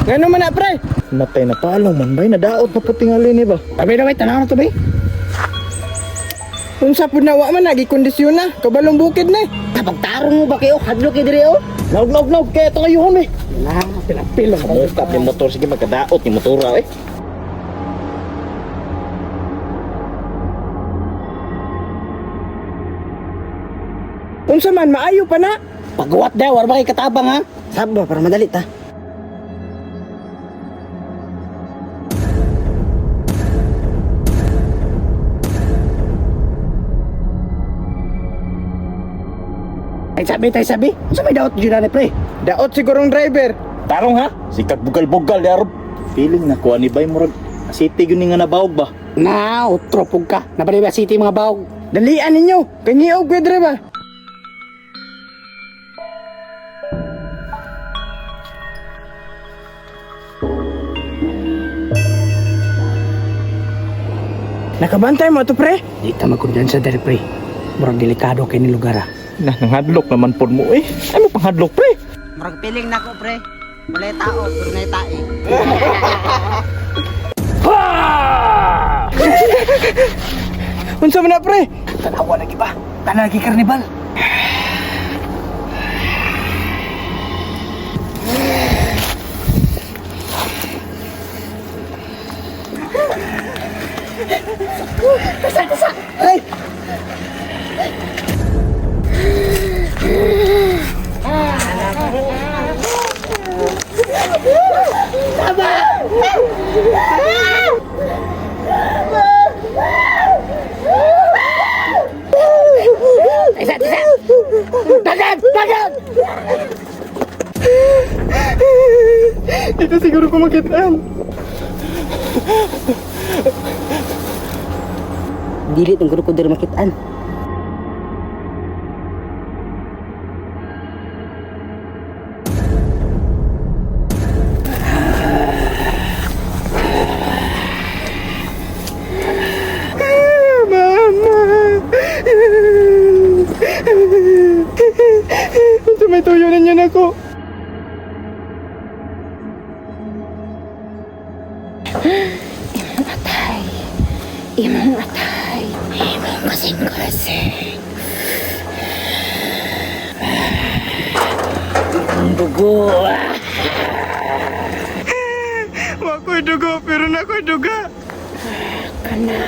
Ngano man na, pre? Natay na palong man bay, nadaot na putingali ni ba? Tabi na bay, tanaw na to bay. Unsa pud na wa man nagi kondisyon na. Kabalong bukid na eh. Kapagtarong mo ba kayo? Hadlok kayo diri oh. Naog naog naog kaya ito ngayon eh. Na, pilapil lang. Mukap ni motor sige magkadaot ni motora eh. Unsa man maayo pa na. Pagwat daw, war ba kay katabang ha? Sab ba para madali ta. Ay sabi, tay sabi. Unsa may daot jud ani pre? Daot sigurong driver. Tarong ha? Sikag bugal-bugal yaro. Feeling na kuha ni bay murag city gyud ni nga nabawog ba? Na, utro pug ka. Nabali ba city mga bawog? Dalian ninyo. Kay ngiog ko dre ba? Nakabantay mo to, pre. Di ta magkumpiyansa diri pre. Murag delikado kay ni lugar ah. Na nanghadlok naman pod mo eh. Ano pang hadlok pre? Murag piling nako pre. Walay tao, pero nay tae. Unsa man na, pre? Tanawa lagi ba? Tanan lagi karnibal. Ay! Tisa, tisa. Dagan, dagan. Dito siguro ko makitaan. Dili tong grupo diri makitaan. Mama! Unsa may tuyo ninyo nako? Imong atay. Imong atay. Imong kasing-kasing. Imong dugo. Wa ko'y dugo pero na ko'y duga. Kana.